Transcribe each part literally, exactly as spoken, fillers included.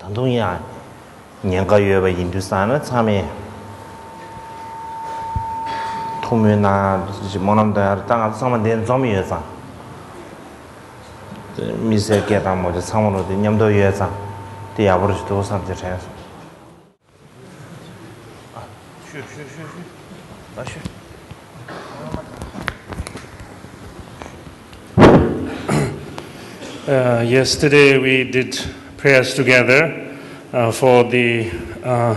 ད་དུང་ཡང་ཉེན་ཁ་ཡོད་པ་ཡིན་དུས་ཙང་ན་ཚང་མས་ཐུགས་སྨོན་གནང་། སྨོན་ལམ་འདོན་ཡ་ད་ང་ཚོ་ཚང་མ་འདིར་འཛོམས་ཡོད་ཙང་། དམིགས་བསལ་སྐད་བཏང་མོ་ཅིག་ཚང་མ་ལོ་དེ་མཉམ་དུ་ཡོད་ཙང་དེ་ཡག་པོ་ཞིག་འདུག་བསམ་གྱི་དྲན་སོང་། Uh, yesterday we did prayers together uh, for the uh,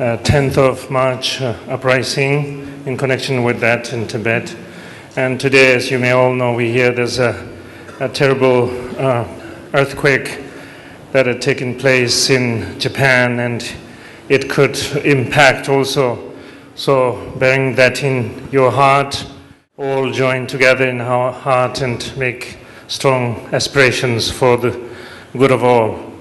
uh, tenth of March uh, uprising in connection with that in Tibet. And today, as you may all know, we hear there's a, a terrible uh, earthquake that had taken place in Japan, and it could impact also. So, bearing that in your heart, all join together in our heart and make strong aspirations for the good of all.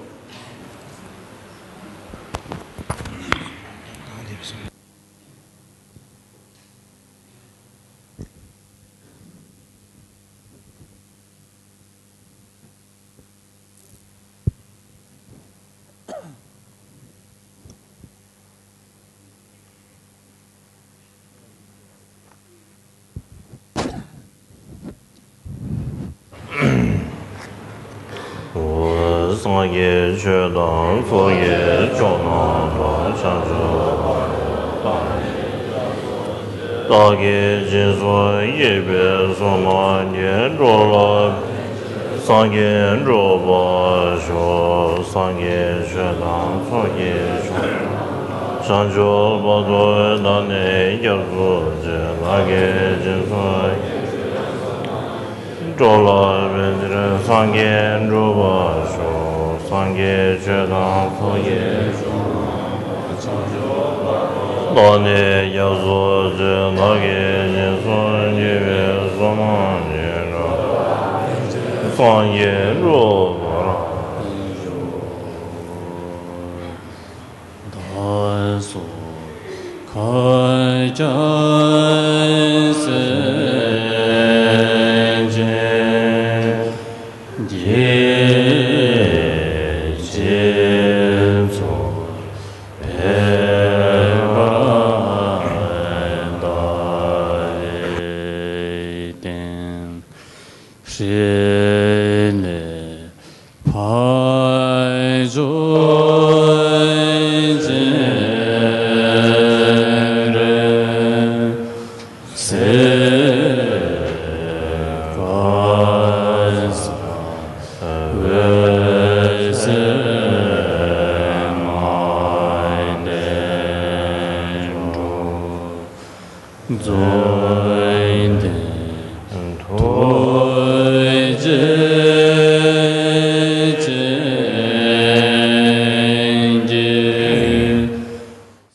སངས་རྒྱས་ཆོས་དང་ཚོགས་ཀྱི་མཆོག་རྣམས་དང་། བྱང་ཆུབ་བདག་གིས་སྦྱིན་སོགས་བགྱིས་པའི་བསོད་ནམས་ཀྱིས། འགྲོ་ལ་སངས་རྒྱས་འགྲུབ་པར་ཤོག་སངས་རྒྱས་ཆོས་དང་ཚོགས་ཀྱི་མཆོག་བྱང་ཆུབ་བར་དུ་བདག་ནི་སྐྱབས་སུ་མཆི། བདག་གིས་སྦྱིན་སོགས་འགྲོ་ལ་ཕན་ཕྱིར་སངས་རྒྱས་འགྲུབ་པར་ཤོག་སངས་རྒྱས་ཆོས་དང་ཚོགས་ཀྱི་མཆོག་བདག་ནི་སྐྱབས་སུ་མཆི། བདག་གིས་སྦྱིན་སོགས་བགྱིས་པའི་བསོད་ནམས་ཀྱིས། འགྲོ་ལ་ཕན་ཕྱིར་སངས་རྒྱས་འགྲུབ་པར་ཤོག་བདག་སོགས་མཁའ་ཁྱབ་སེམས་ཅན་གྱི་རྗེས་སུ་ཕན་པ་དང་། བསྟན་འགྲོ་ལ་ཕན་ཕྱིར་སངས་རྒྱས་འགྲུབ་པར་ཤོག་སངས་རྒྱས་ཆོས་དང་ཚོགས་ཀྱི་མཆོག་སེམས་དཔའ་སངས་རྒྱས་འོད་ཟེར་མ་ལྡན་འགྲོ། འཛམ་གླིང་ཐོག